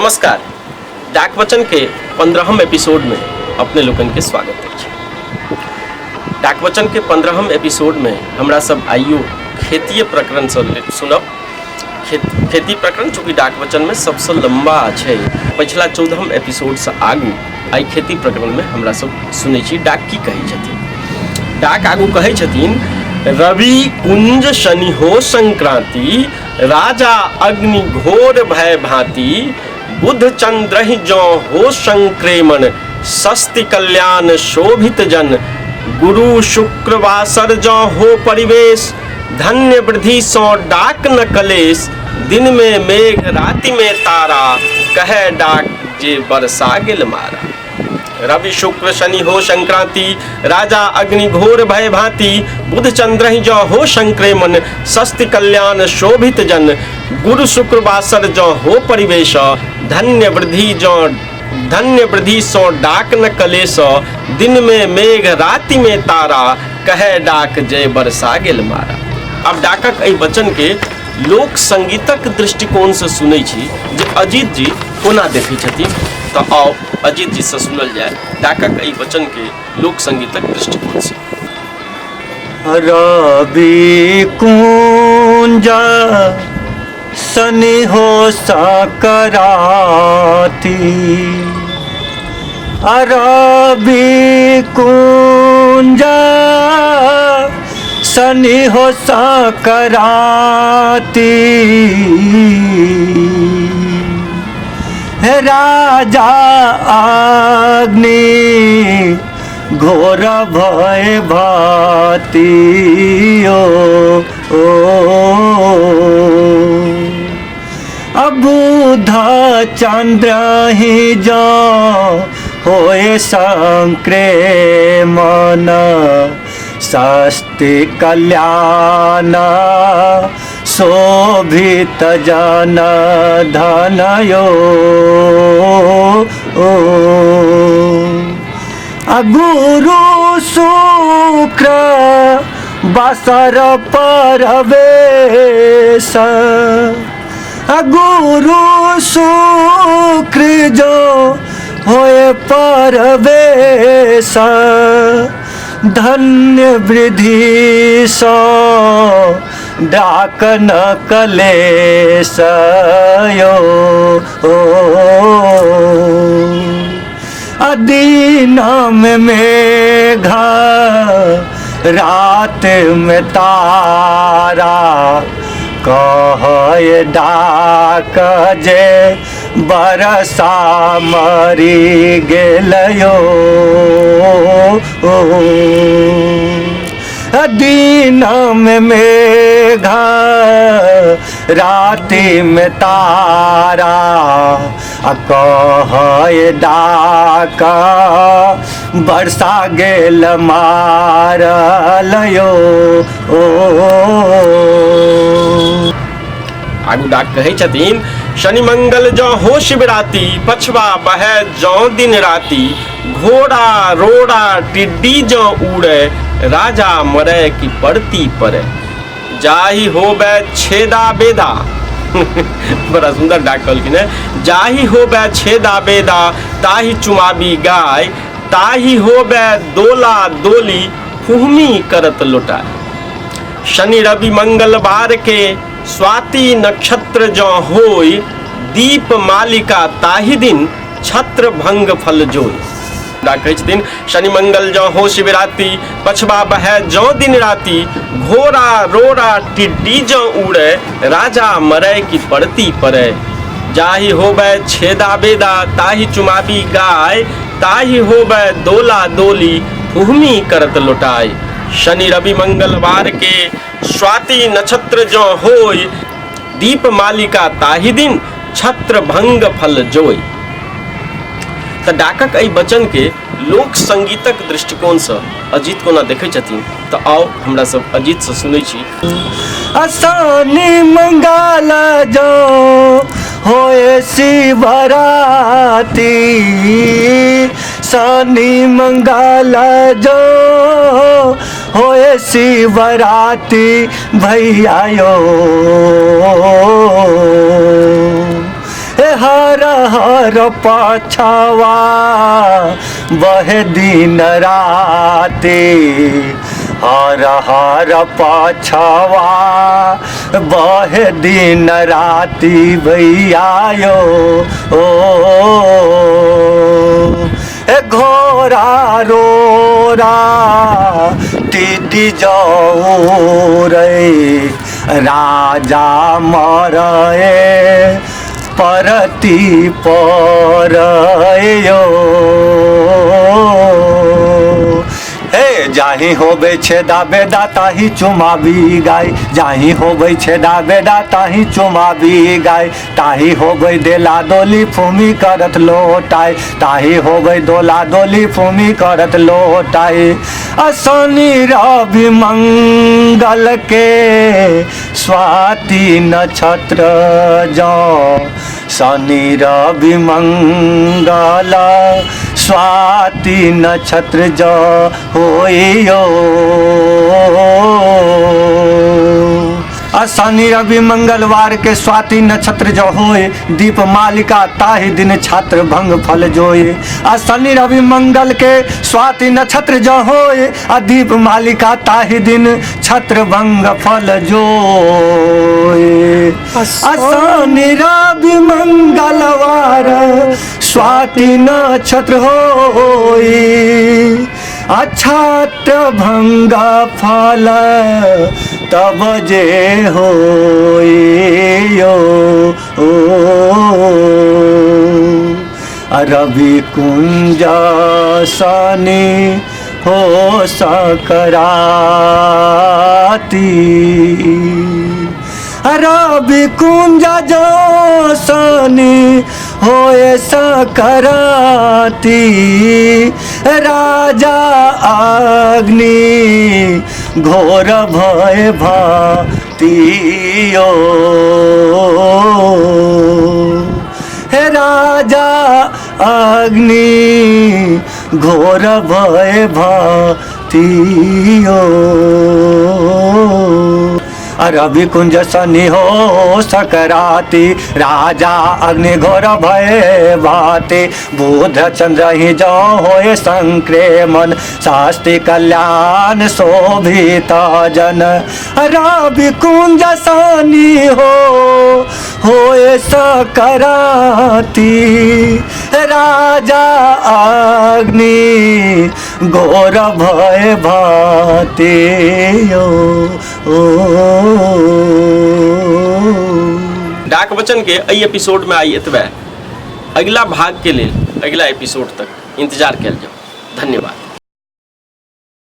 नमस्कार। डाक वचन के 15हम एपिसोड में अपने लोकन के स्वागत अछि। डाक वचन के 15हम एपिसोड में हमरा सब आइयो खेतीय प्रकरण से सुनब। खेती प्रकरण चूँकि डाक वचन में सबसे लंबा छै, पछिला 14हम एपिसोड से आगू आइ खेती प्रकरण में हमरा सब सुनै छी डाक की कहै छथिन। डाक आगू कहै छथिन, रवि कुंज शनि हो संक्रांति, राजा अग्नि घोर भय भांति, बुध चंद्रहि जँ हो संक्रेमण, सस्ति कल्याण शोभित जन, गुरु शुक्र वासर जँ हो परिवेश, धन्य वृद्धि सँ डाक न कलेश, दिन में मेघ राति में तारा, कहे डाक जे बरसा गेल मारा। रवि शुक्र शनि हो संक्रांति, राजा अग्नि घोर भय भांति, बुध चंद्रहि जँ हो संक्रेमण, सस्ति कल्याण शोभित जन, गुरु शुक्र वासर जँ हो परिवेश, धन्य वृद्धि जँ धन्य वृद्धि सँ डाक न कलेश, दिन में मेघ राति में तारा, कहे डाक जय बरसा गेल मारा। अब डाकक एहि वचन के लोक संगीतक दृष्टिकोण से सुनै छी जे अजीत जी कोना देखै छथिन, तऽ आउ अजीत जी से सुनल जाय डाकक एहि वचन के लोक संगीतक दृष्टिकोण से। रवि कुंज शनि हो सकराती, रवि कुंज शनि हो सकराती, हे राजा अग्नि घोर भय भातियो, ओ अबुध चंद्र ही जो होए संक्रेमण, सस्ति कल्याण शोभित जन धनयो, गुरु शुक्र बसर परवेश, गुरु शुक्र जो होए परवेश, धन्य वृद्धि सो डाक न कलेश यो, अदीन में मेघा रात में तारा, कह डाक जे बरसा मरी गेलयो, दिन में मेघा राति में तारा, कह डाक बरसा गेल मारलयो। आगू डाक कहै छथिन, शनि मंगल जँ हो शिवराति, पछवा बहै जँ दिन राति, घोड़ा रोड़ा टिड्डी जँ उड़े, राजा मरे कि पड़ती पड़े, जाहि होबे छेदा बेदा। बड़ा सुंदर डाक कहलखिन है, जाहि होबे छेदा बेदा ताहि चुमाबी गाय, ताहि होबे दोला दोली फुहमी करत लोटाय। शनि रवि मंगलवार के स्वाति नक्षत्र जँ होय, दीप मालिका ताहि दिन छत्र भंग फल जोय। डाक कहै छथिन, शनि मंगल जँ हो शिवराति, पछबा बहै जँ दिन राति, घोड़ा रोड़ा टिड्डी जँ उड़े, राजा मरे कि पड़ती पड़े, जाहि होबे छेदा बेदा ताहि चुमाबी गाय, ताहि होबे दोला दोली फुहमी करत लोटाय। शनि रवि मंगलवार के स्वाति नक्षत्र जँ होय, दीप मालिका ताहि दिन छत्र भंग फल जोय। तऽ डाकक एहि वचन के लोक संगीतक दृष्टिकोण से अजीत कोना देखै छथिन, तऽ आउ हमरा सब अजीत से सुनै छी। शनि मंगल जो होए शिवराति, शनि मंगल जो होए शिवराति भैया यो, हे हर हर पछवा बहे दिन राति, हर हर पछवा बहे दिन राति भैया यो। ओ ए घोड़ा रोरा टिड्डी जाऊ रे, राजा मरे परती पर यो। हे जाही होबे छेदा बेदा ताही चुमाबी गाय, जाही होबे छेदा बेदा ताही चुमाबी गाय, ताही होबे देला दोली फूमी करत लोटाय, ताही होबे दोला दोली फूमी करत लोटाय। आ शनि रवि मंगल के स्वाति नक्षत्र जौ, शनि रवि मंगल स्वाति नक्षत्र जौ होइयो। आ शनि रवि मंगलवार के स्वाति नक्षत्र जो होए, दीप मालिका ताहि दिन छात्र भंग फल जोए। आ शनि रवि मंगल के स्वाति नक्षत्र जो होए, आ दीप मालिका ताहि दिन छत्र भंग फल जोए। आ शनि रवि मंगलवार स्वाति नक्षत्र होई, अछात्र भंग फल तब जे होई। ओ रवि कुंज शनि हो सकराती, रवि कुंज जो शनि होए सकराती, राजा अग्नि घोर भय भातियो। हे राजा अग्नि घोर भय भातियो। रवि कुंज शनि हो सकराती, राजा अग्नि घोर भय भाति, बुध चंद्र ही जो होए संक्रेमन, शास्ति कल्याण शोभित जन। रवि कुंज शनि हो होए सकराती, राजा अग्नि घोर भय भाति। ओ डाक वचन के एहि एपिसोड में आई एतबे। अगिला भाग के लेल अगिला एपिसोड तक इंतजार कयल जाओ। धन्यवाद।